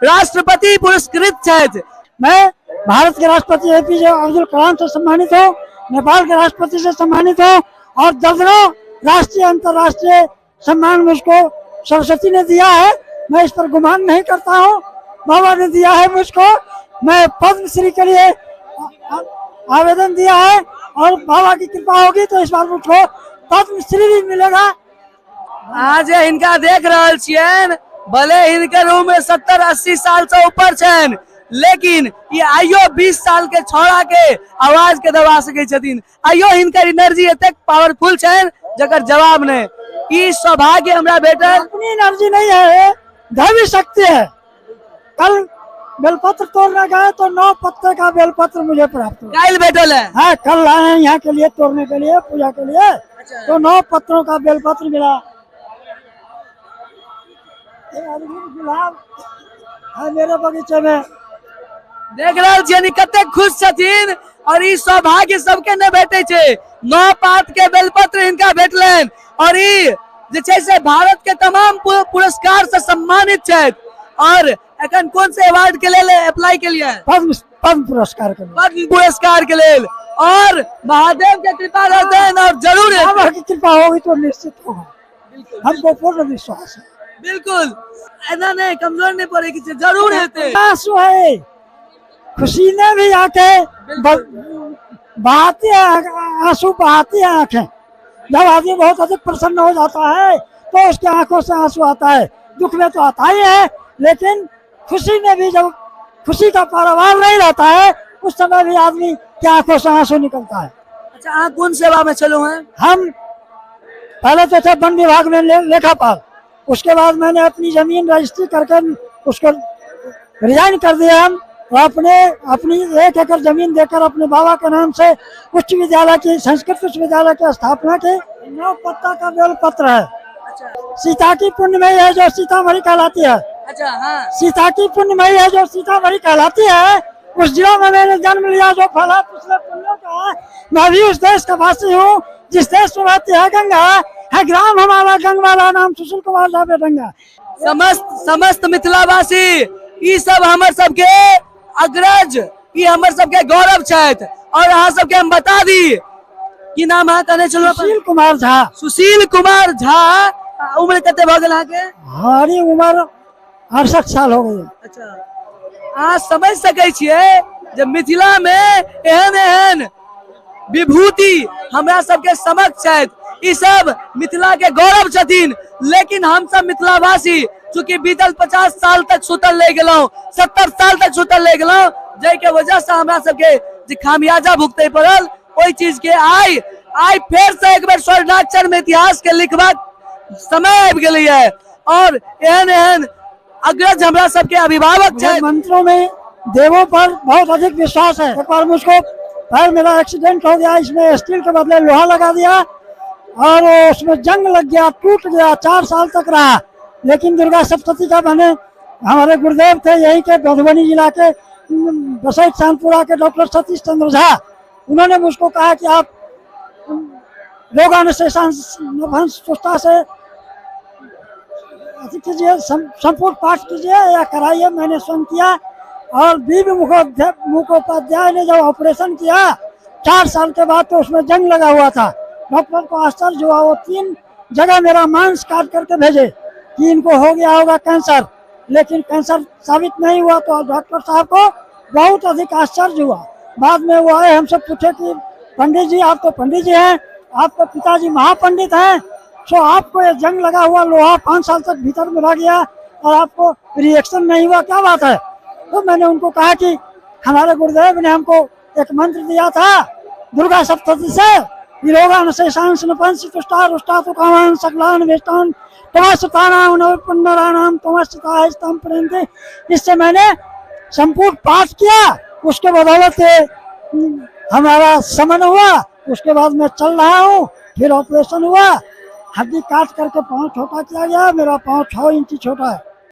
राष्ट्रपति पुरस्कृत छथि। मैं भारत के राष्ट्रपति एपीजे अब्दुल कलाम से सम्मानित हूँ, नेपाल के राष्ट्रपति से सम्मानित हूँ और दर्जनों राष्ट्रीय अंतर्राष्ट्रीय सम्मान मुझको सरस्वती ने दिया है। मैं इस पर गुमान नहीं करता हूँ, बाबा ने दिया है मुझको। मैं पद्मश्री के लिए आवेदन दिया है और बाबा की कृपा होगी तो इस बार मुझको पद्मश्री भी मिलेगा। आज हिनका देख रहल छियनि, भले हिनकर उम्र 70-80 साल से ऊपर छनि, लेकिन ई आइयो 20 साल के छौड़ा के आवाज के दबा सकै छथिन। आइयो हिनकर एनर्जी एतेक पावरफुल छनि जकर जवाब नहि। ई सौभाग्य हमरा भेटल। अपनी एनर्जी नहीं है, दैवी शक्ति है। कल बेलपत्र तोड़ने गए तो 9 पत्ते का बेलपत्र मुझे प्राप्त हुआ। काल्हि भेटल है? हाँ, कल लाए हैं यहाँ के लिए, तोड़ने के लिए, पूजा के लिए। तो 9 पत्रों का बेलपत्र मिला। ये अरविंद गुलाब है मेरे बगीचे में। देख रहल छियनि कतेक खुश छथिन और ई सौभाग्य सबके नहि भेटै छै। 9 पात के बेलपत्र हिनका भेटलनि और ई जे छै से भारत के तमाम पुरस्कार से सम्मानित छथि। और एखन कोन से अवार्ड के लेल अप्लाई के लिए? पद्म पुरस्कार के लिए। पद्म पुरस्कार के लेल। और महादेव के कृपा रहतनि और जरूर हेतै। बाबा की कृपा होगी तो निश्चित होगा, हमको पूर्ण विश्वास है। बिल्कुल, ऐसा नहीं, कमजोर नहीं पड़ेगी, जरूर हेतै। आंसू है, खुशी ने भी आके बहाती है, आंसू बहाती है आंखें। जब आदमी बहुत अधिक प्रसन्न हो जाता है तो उसके आंखों से आंसू आता है। दुख में तो आता ही है, लेकिन खुशी में भी जब खुशी का पारावार नहीं रहता है उस समय भी आदमी के आंखों से आंसू निकलता है। अच्छा, आप कौन सेवा में चलो हैं? हम पहले तो थे वन विभाग में लेखापाल, उसके बाद मैंने अपनी जमीन रजिस्ट्री करके उसको रिजाइन कर दिया हम और अपनी 1 एकड़ जमीन देकर अपने बाबा के नाम से उच्च विद्यालय की, संस्कृत उच्च विद्यालय की स्थापना की। 9 पत्ता का बेलपत्र है। सीता की पुण्यमयी है जो सीतामढ़ी कहलाती है। अच्छा, हाँ। सीता की पुण्यमयी है जो सीतामढ़ी कहलाती है, उस जिला में मैंने जन्म लिया जो फला पिछले पुण्यों का। मैं भी उस देश का वासी हूँ जिस देश में बहती है गंगा, है ग्राम हमारा गंगवाला, नाम सुशील कुमार झा बेढंगा। समस्त मिथिलावासी, ई सब हमर सबके अग्रज, ई हमर सबके गौरव छथि। और अहाँ सबके हम बता दी की नाम अहाँ कहने छलहुँ? सुशील कुमार झा। सुशील कुमार झा, उम्र कते भऽ गेल अहाँके? हमारी उम्र 68 साल हो गई। अच्छा, अहाँ समझ सकै छियै जे मिथिला में एहन एहन विभूति हमरा सबके समक्ष छथि। ई सब मिथिला के गौरव छथिन, लेकिन हम सब मिथिलावासी चूंकि बीतल 50 साल तक सुतल रहि गेलहुँ, 70 साल तक सुतल रहि गेलहुँ, जाहिके वजह से हमरा सबके जे खामियाजा भुगतै पड़ल ओहि चीज के आइ फेर से एक बेर स्वर्णाक्षर में इतिहास के लिखबाक समय आबि गेलैए। और एहन एहन अग्रज हमरा सबके अभिभावक छथि। मंत्रों में देवों पर बहुत अधिक विश्वास है। एक बार मुझको पैर मेरा एक्सीडेंट हो गया, इसमें स्टील के बदले लोहा लगा दिया और उसमें जंग लग गया, टूट गया, 4 साल तक रहा। लेकिन दुर्गा सप्तशती का मैंने, हमारे गुरुदेव थे यहीं के मधुबनी जिला के बसैत चांदपुरा के डॉक्टर सतीश चंद्र झा, उन्होंने मुझको कहा कि आप रोगानुशेषांश से अथी कीजिए, संपूर्ण पाठ कीजिए या कराइए। मैंने स्वयं किया और बी बी मुखोपाध्याय ने जब ऑपरेशन किया 4 साल के बाद तो उसमें जंग लगा हुआ था। डॉक्टर को आश्चर्य हुआ, वो 3 जगह मेरा मांस काट करके भेजे कि इनको हो गया होगा कैंसर, लेकिन कैंसर साबित नहीं हुआ। तो डॉक्टर साहब को बहुत अधिक आश्चर्य हुआ। बाद में वो आए, हमसे पूछे कि पंडित जी आप तो पंडित जी हैं, आपके पिताजी महापंडित हैं, सो आपको ये जंग लगा हुआ लोहा 5 साल तक भीतर में रह गया और आपको रिएक्शन नहीं हुआ, क्या बात है? तो मैंने उनको कहा कि हमारे गुरुदेव ने हमको एक मंत्र दिया था दुर्गा सप्तशती से, इससे मैंने संपूर्ण पाठ किया, उसके बदौलत हमारा समन हुआ। उसके बाद मैं चल रहा हूँ, फिर ऑपरेशन हुआ, हड्डी काट करके पाँव छोटा किया गया, मेरा पाँव 6 इंची छोटा है।